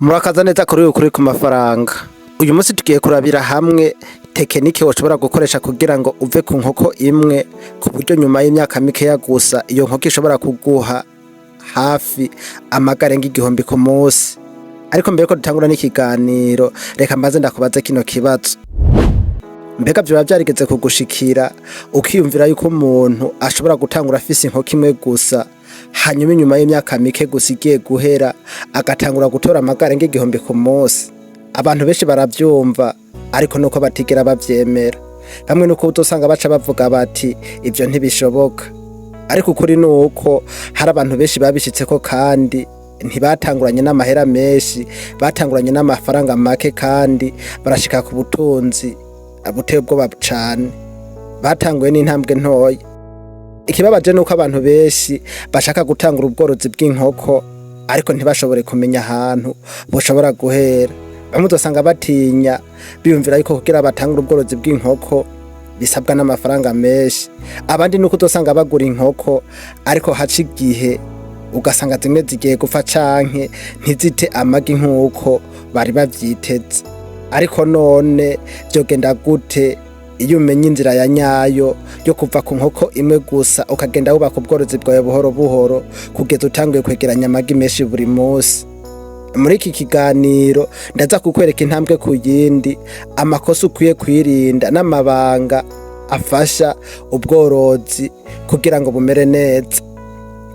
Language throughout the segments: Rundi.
Murakaza neza kuri uyu kuri ku mafaranga. Uyu munsi tugiye kurabira hamwe technique woshobora gukoresha kugira ngo uve ku nkoko imwe, ku buryo nyuma y'imyaka mikeya gusa iyo nkoko ishobora kuguha hafi amagi arenga 1000 ku munsi. Ariko mbere ko dutangura n'ikiganiro, reka mbanze ndakubaze kino kibazo: mbega vyoba vyarigeze kugushikira ukiyumvira yuko umuntu ashobora gutangura afise inkoko imwe gusa, hanyuma inyuma y'imyaka mike gusa igiye guhera agatangura gutora amagi arenga 1000 ku munsi? Abantu benshi baravyumva, ariko nuko batigera bavyemera. Bamwe nuko uzosanga baca bavuga bati: "Ivyo ntibishoboka." Ariko ukuri nuko hari abantu benshi babishitseko, kandi ntibatanguranye n'amahera menshi, batanguranye n'amafaranga make, kandi barashika ku butunzi buteye ubwoba cane. Batanguye n'intambwe ntoya. Ikibabaje nuko abantu benshi bashaka gutangura ubworozi bw'inkoko, ariko ntibashobore kumenya ahantu boshobora guhera. Bamwe uzosanga batinya, biyumvira yuko kugira batangure ubworozi bw'inkoko bisabwa n'amafaranga menshi. Abandi nuko uzosanga bagura inkoko, ariko haca igihe ugasanga zimwe zigiye gupfa canke ntizite amagi nk'uko bari bavyiteze. Ariko none vyogenda gute iyo umenye inzira ya nyayo yo kuva ku nkoko imwe gusa, ukagenda wubaka ubworozi bwawe buhoro buhoro kugeza utanguye kwegeranya amagi menshi buri munsi? Muri iki kiganiro ndaza kukwereka intambwe ku yindi, amakosa ukwiye kwirinda n'amabanga afasha ubworozi kugira ngo bumere neza.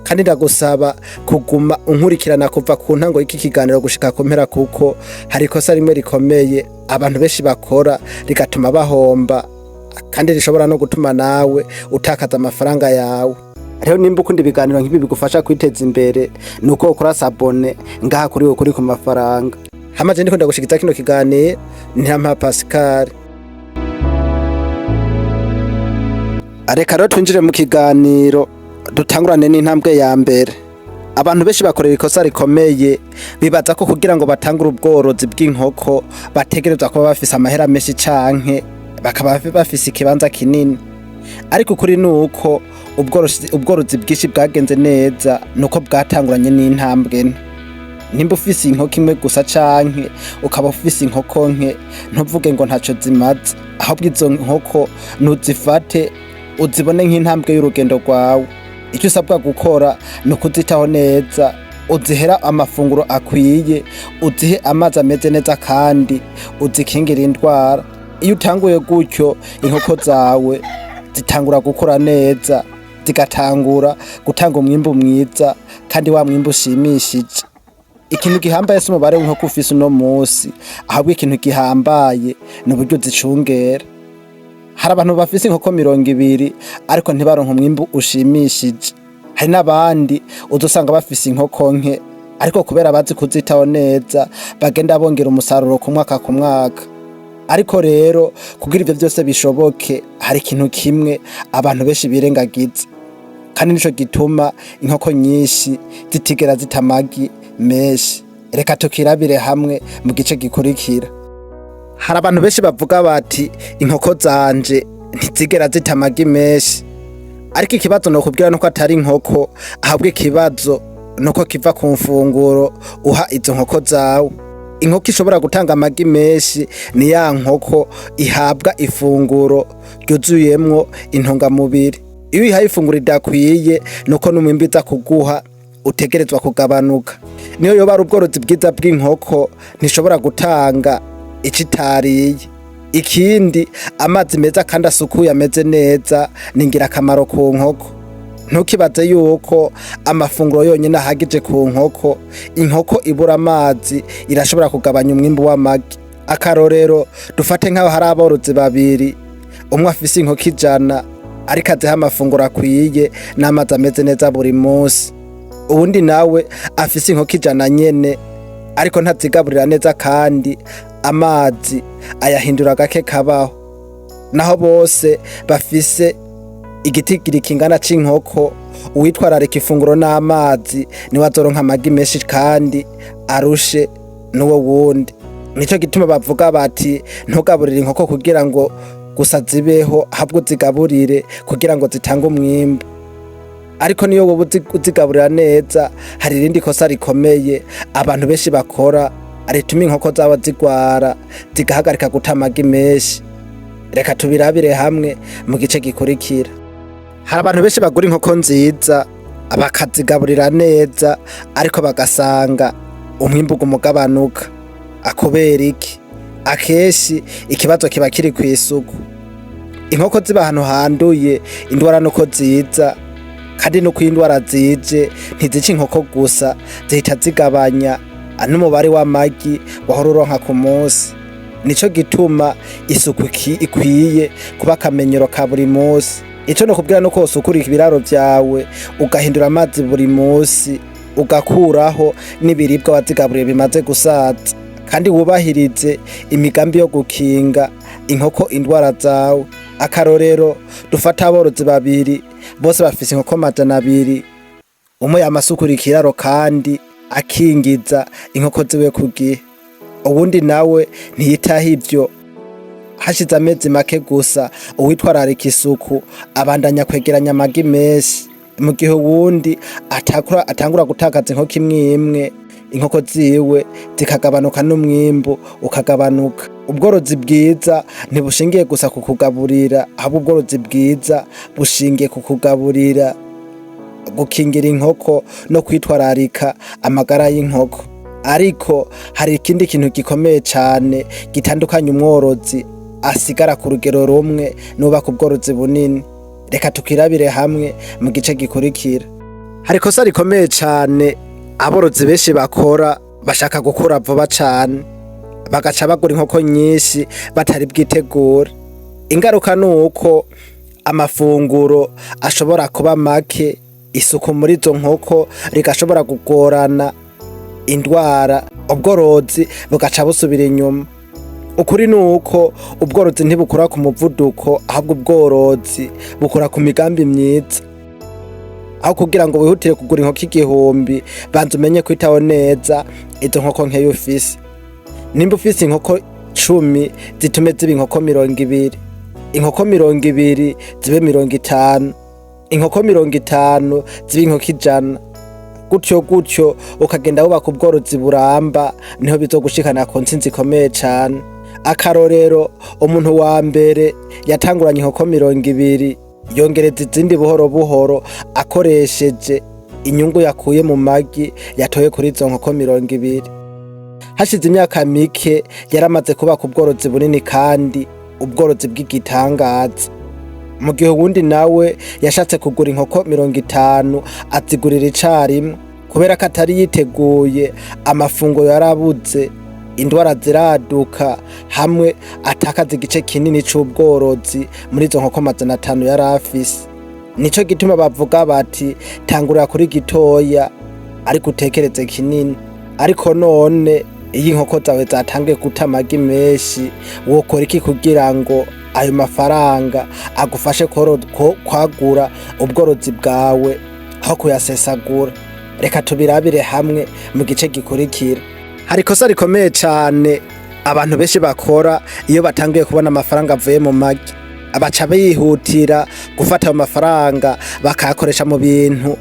Kandi ndagusaba kuguma unkurikirana kuva ku ntango y'iki kiganiro gushika ku mpera, kuko hari ikosa rimwe rikomeye abantu benshi bakora rigatuma bahomba, kandi rishobora no gutuma nawe utakaza amafaranga yawe. Rero nimba ukunda ibiganiro nk'ibi bigufasha kwiteza imbere, nuko ukora s'abonner ngaha kuri ukuri ku mafaranga. Hamaze ndiko ndagushikiza kino kiganiro, Ntirampa Pascal. Reka rero twinjire mu kiganiro, dutangurane n'intambwe ya mbere. Abantu benshi bakorera ikosa rikomeye, bibaza ko kugira ngo batangure ubworozi bw'inkoko bategerezwa kuba bafise amahera menshi canke bakaba bafise ikibanza kinini. Ariko ukuri ni uko ubworozi bwinshi bwagenze neza nuko bwatanguranye n'intambwe nto. Nimba ufise inkoko imwe gusa canke ukaba ufise inkoko nke, ntuvuge ngo ntaco zimaze. Ahubwo izo nkoko ntuzifate, uzibone nk'intambwe y'urugendo rwawe. Icyo usabwa gukora ni ukuzitaho neza, uzihera amafunguro akwiye, uzihe amazi ameze neza, kandi uzikingire indwara. Iyo utanguye gutyo, inkoko zawe zitangura gukura neza, zigatangura gutanga umwimbu mwiza kandi wa mwimbu ushimishije. Ikintu gihambaye si umubare w'inkoko ufise uno munsi, ahubwo ikintu gihambaye ni uburyo uzicungera. Hari abantu bafise inkoko 20, ariko ntibaronke umwimbu ushimishije. Hari n'abandi uzosanga bafise inkoko nke, ariko kubera bazi kuzitaho neza bagenda bongera umusaruro ku mwaka ku mwaka. Ariko rero kugira ivyo vyose bishoboke, hari ikintu kimwe abantu benshi birengagiza, kandi nico gituma inkoko nyinshi zitigera zita amagi menshi. Reka tukirabire hamwe mu gice gikurikira. Hari abantu benshi bavuga bati: "Inkoko zanje ntizigera zita amagi menshi." Ariko ikibazo nokubwira nuko atari inkoko, ahubwo ikibazo nuko kiva ku mfunguro uha izo nkoko zawe. Inkoko ishobora gutanga amagi menshi ni ya nkoko ihabwa ifunguro ryuzuyemwo intungamubiri. Iyo uyihaye ifunguro ridakwiye, nuko n'umwimbu iza kuguha utegerezwa kugabanuka. Niyo yoba ari ubworozi bwiza bw'inkoko, ntishobora gutanga ico itariye. Ikindi, amazi meza kandi asukuye ameze neza ni ingirakamaro ku nkoko. Ntukibaze yuko amafunguro yonyene ahagije ku nkoko. Inkoko ibura amazi irashobora kugabanya umwimbu w'amagi. Akarorero, dufate nk'aho hari aborozi babiri: umwe afise inkoko 100, ariko aziha amafunguro akwiye n'amazi ameze neza buri munsi. Uwundi nawe afise inkoko 100 nyene, ariko ntazigaburira neza, kandi amazi ayahindura gake kabaho. Naho bose bafise igitigiri kingana c'inkoko, uwitwararika ifunguro n'amazi niwe azoronka amagi menshi kandi arushe n'uwo wundi. Nico gituma bavuga bati: "Ntugaburire inkoko kugira ngo gusa zibeho, ahubwo uzigaburire kugira ngo zitange umwimbu." Ariko niyo woba uzigaburira neza, hari irindi kosa rikomeye abantu benshi bakora. rituma inkoko zabo zigwara zigahagarika guta amagi menshi. Reka tubirabire hamwe mu gice gikurikira. Hari abantu benshi bagura inkoko nziza bakazigaburira neza, ariko bagasanga umwimbu uguma ugabanuka. Kubera iki? Akenshi ikibazo kiba kiri kw'isuku. Inkoko ziba ahantu handuye, indwara nuko ziza, kandi nuko iyo indwara zije ntizica inkoko gusa, zihita zigabanya n'umubare w'amagi wahora uronka ku munsi. Nico gituma isuku ikwiye kuba akamenyero ka buri munsi. Ico nokubwira nuko wosukura ibiraro vyawe, ugahindura amazi buri munsi, ugakuraho n'ibiribwa wazigaburiye bimaze gusaza, kandi wubahirize imigambi yo gukinga inkoko indwara zawe. Akarorero, dufate aborozi babiri bose bafise inkoko 200. Umwe yama asukura ikiraro kandi akingiza inkoko ziwe ku gihe, uwundi nawe ntiyitaho ivyo. Hashize amezi make gusa, uwitwararika isuku abandanya kwegeranya amagi menshi, mu gihe uwundi atangura gutakaza inkoko imwe imwe, inkoko ziwe zikagabanuka n'umwimbu ukagabanuka. Ubworozi bwiza ntibushingiye gusa ku kugaburira, ahubwo ubworozi bwiza bushingiye ku kugaburira, gukingira inkoko no kwitwararika amagara y'inkoko. Ariko hari ikindi kintu gikomeye cane gitandukanya umworozi asigara ku rugero rumwe n'uwubaka ubworozi bunini. Reka tukirabire hamwe mu gice gikurikira. Hari ikosa rikomeye cane aborozi benshi bakora: bashaka gukura vuba cane, bagaca bagura inkoko nyinshi batari bwitegure. Ingaruka nuko amafunguro ashobora kuba make, isuku muri izo nkoko rigashobora kugorana, indwara, ubworozi bugaca busubira inyuma. Ukuri nuko ubworozi ntibukura ku muvuduko, ahubwo ubworozi bukura ku migambi myiza. Aho kugira ngo wihutire kugura inkoko 1000, banza umenye kwitaho neza izo nkoko nkeya ufise. Nimba ufise inkoko 10, zitume ziba inkoko 20, inkoko 20 zibe 50, inkoko 50 zibe inkoko 100, gutyo gutyo ukagenda wubaka ubworozi buramba. Niho bizogushikana ku ntsinzi ikomeye cane. Akarorero, umuntu wa mbere yatanguranye inkoko 20, yongereza izindi buhoro buhoro akoresheje inyungu yakuye mu magi yatoye kuri izo nkoko 20. Hashize imyaka mike yaramaze kubaka ubworozi bunini kandi ubworozi bw'igitangaza. Mu gihe uwundi nawe yashatse kugura inkoko 50, azigurira icarimwe kubera ko atari yiteguye, amafunguro yarabuze, indwara ziraduka, hamwe atakaza igice kinini c'ubworozi muri izo nkoko 500 yari afise. Nico gituma bavuga bati: "Tangurira kuri gitoya ariko utekereze kinini." Ariko none iyo inkoko zawe zatanguye guta amagi menshi, wokora iki kugira ngo ayo mafaranga agufashe kwagura ubworozi bwawe aho kuyasesagura? Reka tubirabire hamwe mu gice gikurikira. Hari ikosa rikomeye cane abantu benshi bakora iyo batanguye kubona amafaranga avuye mu magi: baca bihutira gufata ayo mafaranga bakayakoresha mu bintu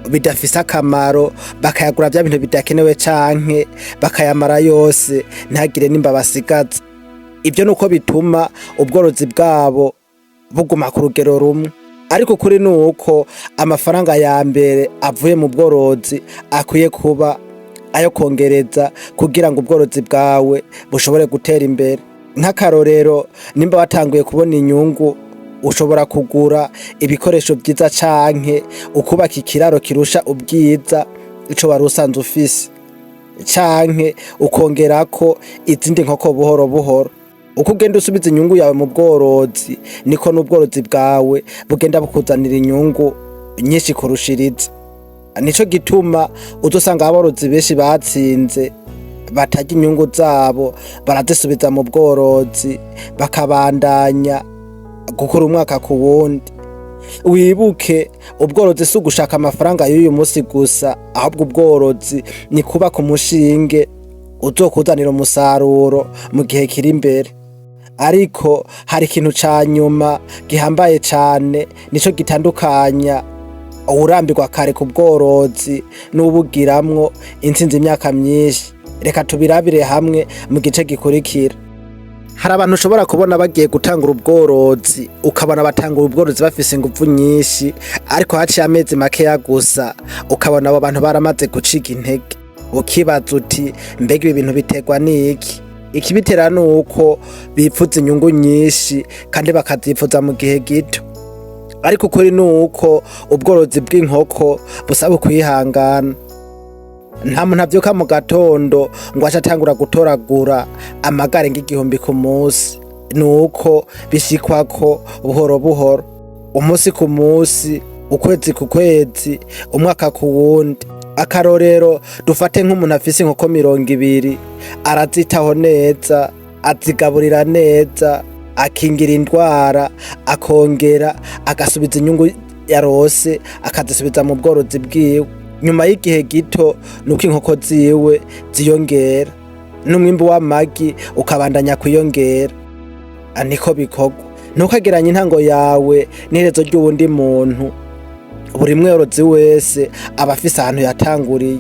bidafise akamaro, bakayagura vya bintu bidakenewe, canke bakayamara yose ntihagire nimba basigaza. Ibyo nuko bituma ubworozi bwabo buguma ku rugero rumwe. Ariko ukuri ni uko amafaranga ya mbere avuye mu bworozi akwiye kuba ayo kongereza kugira ngo ubworozi bwawe bushobore gutera imbere. Nk'akarorero, nimba watanguye kubona inyungu, ushobora kugura ibikoresho vyiza canke ukubaka ikiraro kirusha ubwiza ico wari usanzwe ufise, canke ukongerako izindi nkoko buhoro buhoro. Uko ugenda usubiza inyungu yawe mu bworozi, niko n'ubworozi bwawe bugenda bukuzanira inyungu nyinshi kurushiriza. Nico gituma uzosanga aborozi benshi batsinze batarya inyungu zabo, barazisubiza mu bworozi, bakabandanya gukora umwaka ku wundi. Wibuke, ubworozi si ugushaka amafaranga y'uyu munsi gusa, ahubwo ubworozi ni kubaka umushinge uzokuzanira umusaruro mu gihe kiri imbere. Ariko hari ikintu ca nyuma gihambaye cane, nico gitandukanya uwurambirwa kare ku bworozi n'uwubugiramwo intsinzi imyaka myinshi. Reka tubirabire hamwe mu gice gikurikira. Hari abantu ushobora kubona bagiye gutangura ubworozi, ukabona batangura ubworozi bafise inguvu nyinshi, ariko haciye amezi makeya gusa ukabona abo bantu baramaze gucika intege. Ukibaza uti: "Mbega ibi bintu biterwa n'iki?" Ikibitera ni uko bipfuza inyungu nyinshi kandi bakazipfuza mu gihe gito. Ariko ukuri ni uko ubworozi bw'inkoko busaba ukwihangana. Nta muntu avyuka mu gatondo ngo ace atangura gutoragura amagi arenga 1000 ku munsi. Ni uko bishikwako buhoro buhoro, umunsi ku munsi, ukwezi ku kwezi, umwaka ku wundi. Akarorero, dufate nk'umuntu afise inkoko 20, arazitaho neza, azigaburira neza, akingira indwara, akongera agasubiza inyungu yarose, akazisubiza mu bworozi bwiwe. Nyuma y'igihe gito nuko inkoko ziwe ziyongera, n'umwimbu w'amagi ukabandanya kwiyongera. Niko bikorwa. Ntukageranye intango yawe n'iherezo ry'uwundi muntu. Buri mworozi wese aba afise ahantu yatanguriye.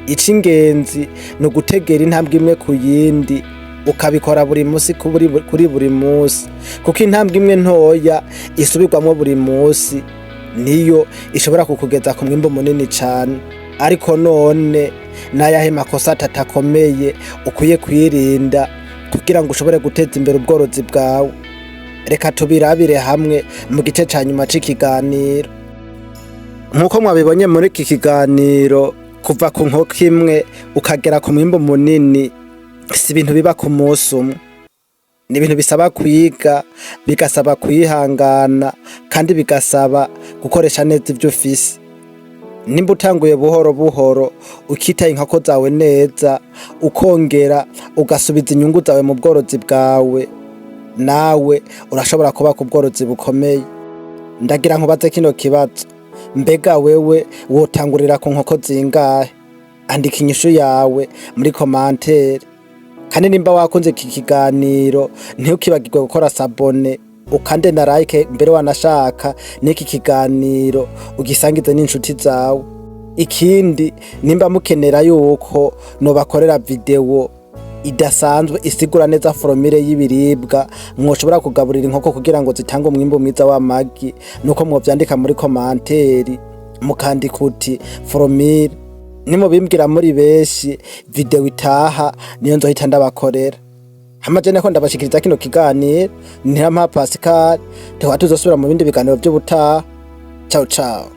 Ic'ingenzi ni ugutegera intambwe imwe ku yindi, ukabikora buri musi kuri buri musi, kuko intambwe imwe ntoya isubirwamwo buri musi niyo ishobora kukugeza ku mwimbu munini cane. Ariko none n'ayahe makosa atatu akomeye ukwiye kwirinda kugira ngo ushobore guteza imbere ubworozi bwawe? Reka tubirabire hamwe mu gice ca nyuma c'ikiganiro. Nk'uko mwabibonye muri iki kiganiro, kuva ku nkoko imwe ukagera ku mwimbu munini si ibintu biba ku munsi umwe. Ni ibintu bisaba kwiga, bigasaba kwihangana, kandi bigasaba gukoresha neza ivyo ufise. Nimba utanguye buhoro buhoro, ukitaye inkoko zawe neza, ukongera ugasubiza inyungu zawe mu bworozi bwawe, nawe urashobora kubaka ubworozi bukomeye. Ndagira nkubaze kino kibazo: mbega wewe wotangurira ku nkoko zingahe? Andika inyishu yawe muri commentaire. Kandi nimba wakunze iki kiganiro, ntukibagirwe gukora s'abonner, ukande na like, mbere wanashaka n'iki kiganiro ugisangize n'inshuti zawe. Ikindi, nimba mukenera yuko nobakorera video idasanzwe isigura neza formule y'ibiribwa mwoshobora kugaburira inkoko kugira ngo zitange umwimbu mwiza w'amagi, nuko mwovyandika muri commentaire, mukandika uti "formule". Nimubimbwira muri benshi, video itaha niyo nzohita ndabakorera. Hama je nako ndabashikiriza kino kiganiro, Ntirampa Pascal. Tukaba tuzosubira mu bindi biganiro vy'ubutaha. Ciao ciao.